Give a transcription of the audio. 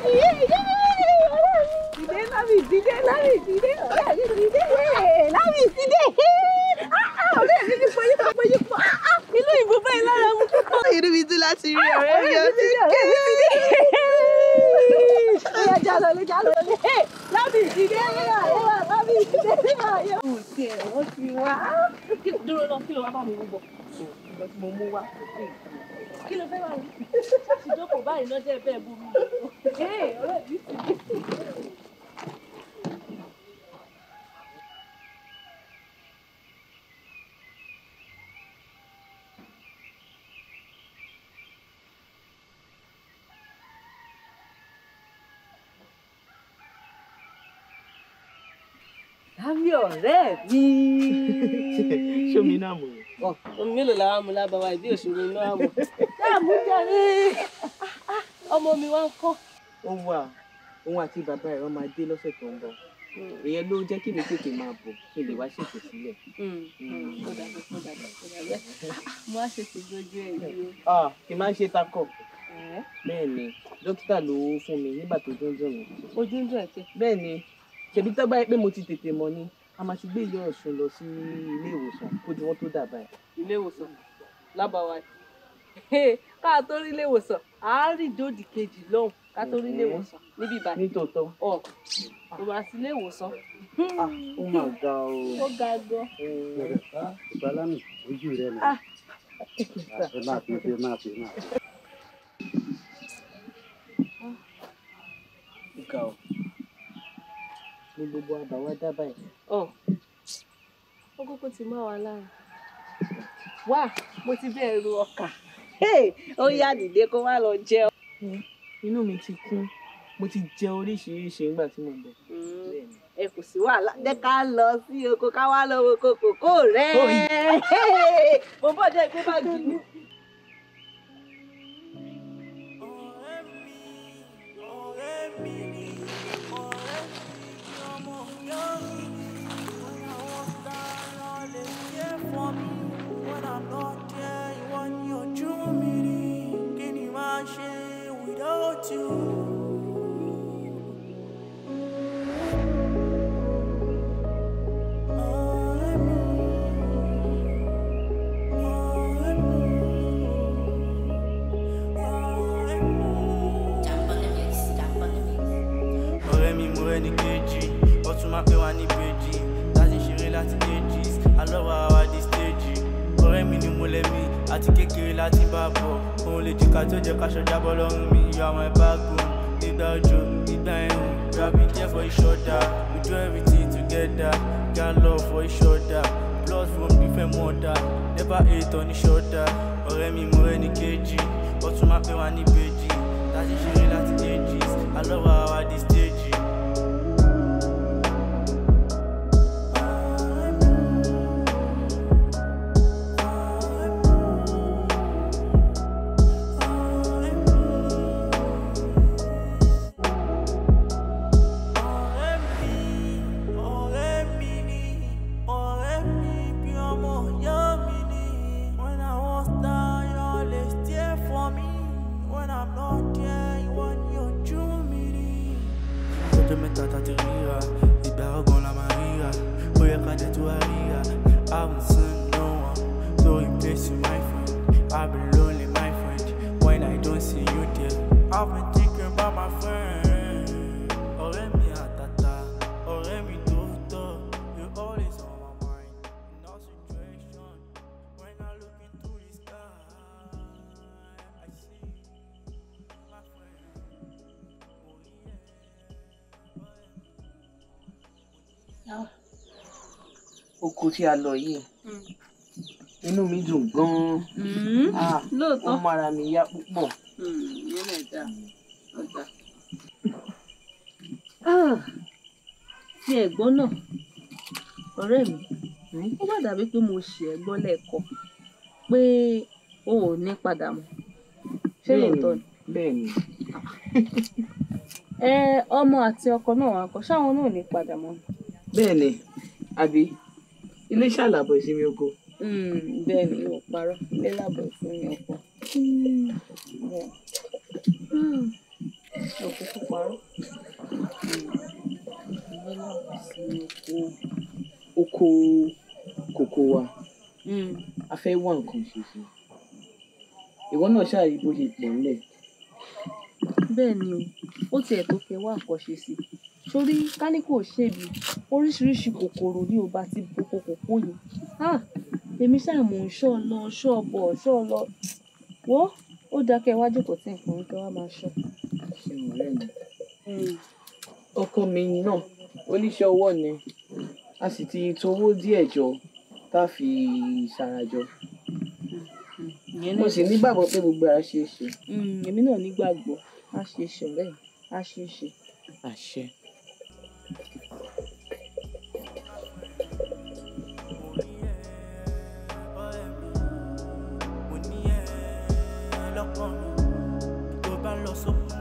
mi dìde lámì dìde lámì dìde ọ̀rẹ́ mi dìde lámì dìde ọ̀rẹ́ mi ti pọ̀ yípo pọ̀ yípo inú ìbò báyìí lára mu púpọ̀. Inú mi dùn láti rí ọ̀rẹ́ mi ọtí kéé. Ó yá jálọ lé jálọ lé lámì dìde lámì dìde. Òtí ẹ̀ wọ́n ti wá. Dúró náà kí ló wá bá mi mú bọ̀? Nǹkan tí mo mú wá. Kí ló fẹ́ wá rí? Ṣáàṣì jókòó báyìí náà jẹ́ bẹ́ẹ̀ bomi. Ọ̀rẹ́ mi ti dé. Lámì ọ̀rẹ́ mi. Ṣomi náà mú. Omi mélòó la wá mu lábàwá ìbí òṣèré náà mú. Dáàmú jàre. Ọmọ mi wá ń kọ́. Ó wà, òun àti bàbá ẹ̀ wọ́n máa dé lọ́sẹ̀ tó ń bọ̀. Ìyẹn ló jẹ́ kí mi tètè máa bọ̀ kí n lè wá ṣètò sílẹ̀. Ó dàbẹ̀ ó dàbẹ̀ ó dàbẹ̀. Mo á ṣe tìgbójú ẹ̀ yìí o. Kì í máa ń ṣe takọ̀. Bẹ́ẹ̀ ni, dókítà ló fún mi nígbà tó dúndùn mi. Ojú ń dùn ẹ̀ kẹ́. Bẹ́ẹ̀ ni, ṣèbí tó bá yẹ pé mo ti tètè mọ̀ ni a máa ti gbé ìyá Ọ̀ṣun lọ sí ilé ìwòsàn kójú wọn tó dà báyìí. Ilé ìwòsàn lábàwá ká tó rí ilé ìwòsàn á rí dòdì kejì lọ́hùn ká tó rí ilé ìwòsàn níbí báyìí. Nítòótọ́. Ọ̀ kò máa sí ilé ìwòsàn. Ó mà ga o. Ó ga gan. Ìbálámì ojú rẹ nà. Ẹ máa fi ẹ máa fi máa fi. Ó ga o. Ní gbogbo àbáwá dá báyìí. Ọ̀ ó kúkú ti mọ́ wa lára. Wá mo ti bẹ́ẹ̀ ru ọkà. Ó yá dìde kó wá lọ jẹun. Inú mi ti kún, mo ti jẹ oríṣiríṣi nígbà tí mo ń bọ̀. Ẹ kò sí wàhálà, jẹ́ ká lọ sí oko ká wá lọ wo kòkó rẹ̀. Mo bọ̀ jẹ́ ìgbé báàgì mi. Without you. Ọ̀rẹ́ mi mo rẹ́ ní kejì, ó tún máa pè wá ní bèjì, láti ṣeré láti ages, alọ́wọ́ àwa di stage. Ọ̀rẹ́ mi ni mo lẹ́mí, àti kékeré láti bá bọ̀. Òun lè jìkà tó jẹ́ káṣọ jábọ́ lọ́rùn mi, you are my backbone. Nígbà òjò, nígbà ẹ̀rùn, we have been there for each other. We do everything together, got love for each other. Blood from different mother, never hate on each other. Ọ̀rẹ́ mi mo rẹ́ ní kejì, ó tún máa pè wá ní bèjì, láti ṣeré láti ages, alọ́wọ́ àwa di stage. Oko tí a lọ yìí, inú mi dùn gan-an. Lóòótọ́. Ó mara mi yá púpọ̀. Ìyẹn náà dáa, ó dáa. Ti ẹ̀gbọ́n náà, ọ̀rẹ́ mi, ó má dàbí pé mo ṣì ẹ́ gbọ́ lẹ́ẹ̀kan pé o ò ní padà mọ́. Ṣé lóòótọ́ ni? Bẹ́ẹ̀ ni. Ọmọ àti ọkọ náà wà kọ́, ṣáwọn náà ò ní padà mọ́? Bẹ́ẹ̀ ni, àbí? Ilé ṣàlàbọ̀ ìsinmi oko. Bẹ́ẹ̀ ni, ìwọ parọ́, ilé làbọ̀ ìsinmi oko. Òkú kò parọ́. Ìyẹn náà kò sí Oko kòkó wa, a fẹ́ wá nǹkan ṣe sí i. Ìwọ náà ṣáà rí bó ṣe pọ̀ ńlẹ̀. Bẹ́ẹ̀ ni o, ó tiẹ̀ tó kẹ wá nǹkan ṣe sí i. Sórí ká ní kò ṣèbí, oríṣiríṣi kòkòrò ni ò bá ti bo kòkó yìí. Ah! Èmi ṣáà mò ń ṣọ́ lọ, ṣọ́ bọ̀, ṣọ́ lọ. Wo, ó dáa kẹ́ wá jókòó tí nǹkan yín kẹ́ wá máa ṣọ́. Ṣé ọ̀rẹ́ mi? Ọkọ mi náà, oníṣẹ́ ọwọ́ ni. A sì ti to owó díẹ̀ jọ tá a fi ṣarajọ. Mo sì nígbàgbọ́ pé gbogbo ẹ̀ á ṣeé ṣe. Èmi náà nígbàgbọ́. Á ṣeé ṣe ọ̀rẹ́ mi, á ṣeé ṣe. Àṣẹ. Mo ní ẹ lọ́kàn mi, tó bá lọ sókun